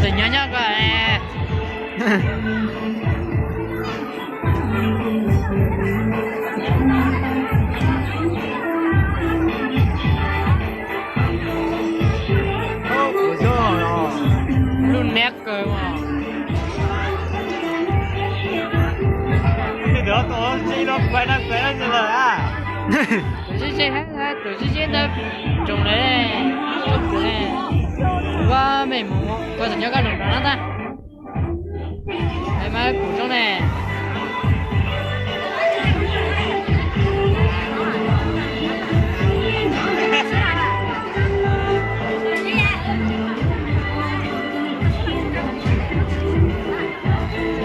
Nyob nyob koj. Lub neb kawg. Tus zeb zeb ntawd tsoom lawm, koj mej mus koj tus nyob koj lug nrad na tab. Mas kuv zoo ne.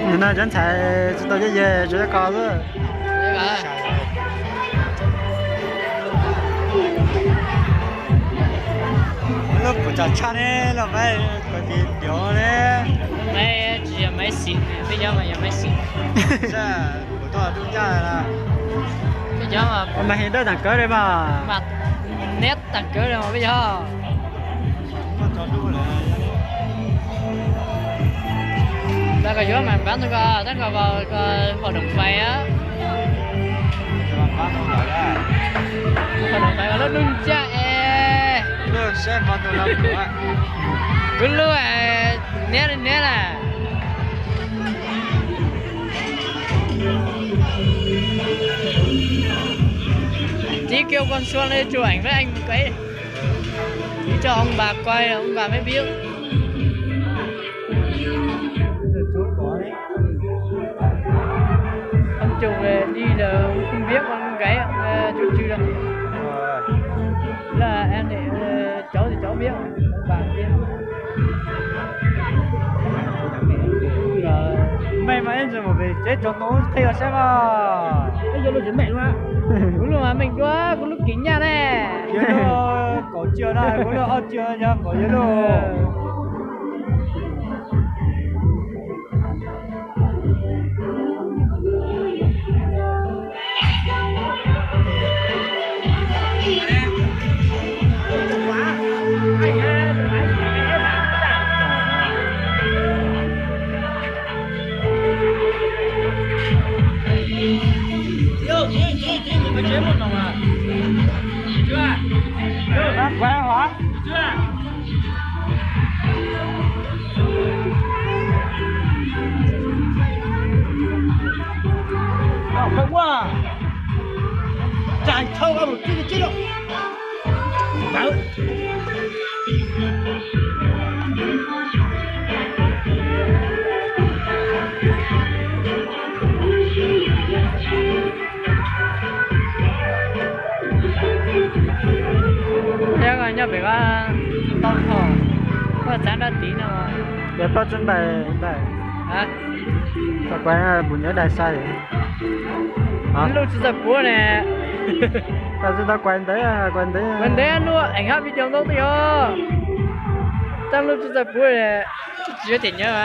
Nim no cov ntxhais tsis tau yog yeg tsuas yog koj xwb. Lub kuv tsav tshaj ne los mas kom tis diov ne. Maiv tsis yog maiv xim, peb cov mas yog maiv xim. Kuv tau dub ncaj na. Peb cov mas mas heev dawb tag kawg li mas. Mas neb tag kawg li mas peb cov. Lawv kom yuav mas npab ntug ko, tab kom kom hom doom fais. Hom doom fais lub nug ncaj es. Kuv lub niab li niab na. Tí kêu con Xuân đi chụp ảnh với anh một cái. Đi cho ông bà coi, ông bà mới biết. Ông chụp đi là không biết con gái, ờ, chụp chữ đâu. Là em để, ờ, cháu thì cháu biết, ông bà biết. Mej mas ib ntsis mus pem tsev tso tau qhia saib mas. Kuv lub mas meej dua, kuv lub kim nyaj ne. Yog lub kaum tsiaum na, kuv lub ob tsiaum yog kaum yog lub. Nyob pem ko tau tho, koj txav nrab tid no. Yog koj tsis ntais ntais, kuv nyob dai sai. Lub tsis txawj puav ne. Koj tsis tau kuais ntev, kuais ntev, kuais ntev lub eem hab video ntau twb yog. Tag lub tsis txawj puav, tsis yuav tim nyob.